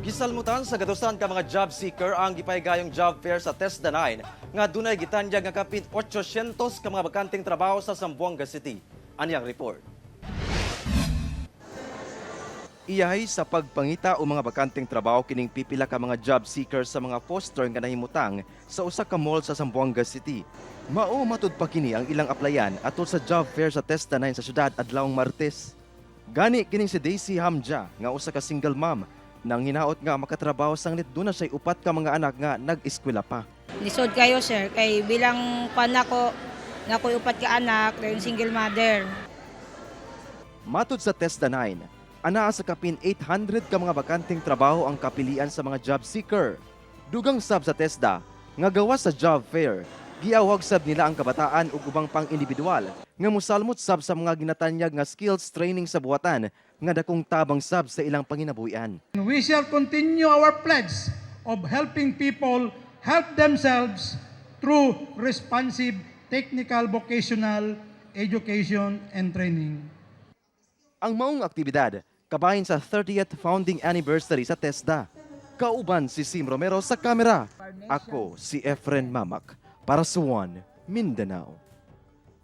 Gisalmutan sa gatusan ka mga job seeker ang gipahigayong job fair sa TESDA 9 nga dunay gitanyag nga kapin 800 ka mga bakanteng trabaho sa Zamboanga City. Aniyang report. Iyahay sa pagpangita o mga bakanteng trabaho kining pipila ka mga job seekers sa mga poster nga nahimutang sa usa ka mall sa Zamboanga City. Mao matud pa kini ang ilang aplayan atol sa job fair sa TESDA 9 sa syudad adlawng Martes. Gani kining si Daisy Hamja nga usa ka single mom nang hinaot nga makatrabaho sanglit duna siya'y upat ka mga anak nga nag-eskwela pa. Lisod kayo, sir, kay bilang pan ako, nakoy upat ka anak, dayon single mother. Matud sa TESDA 9, anaa sa kapin 800 ka mga bakanteng trabaho ang kapilian sa mga job seeker. Dugang sab sa TESDA, nga gawas sa job fair, giawhag sab nila ang kabataan ug ubang pang individual nga musalmot sab sa mga ginatanyag nga skills training sa buhatan nga dakong tabang sab sa ilang panginabuhian. We shall continue our pledge of helping people help themselves through responsive technical vocational education and training. Ang maong aktibidad kabahin sa 30th founding anniversary sa TESDA. Kauban si Sim Romero sa kamera. Ako si Efren Mamak para sa One Mindanao.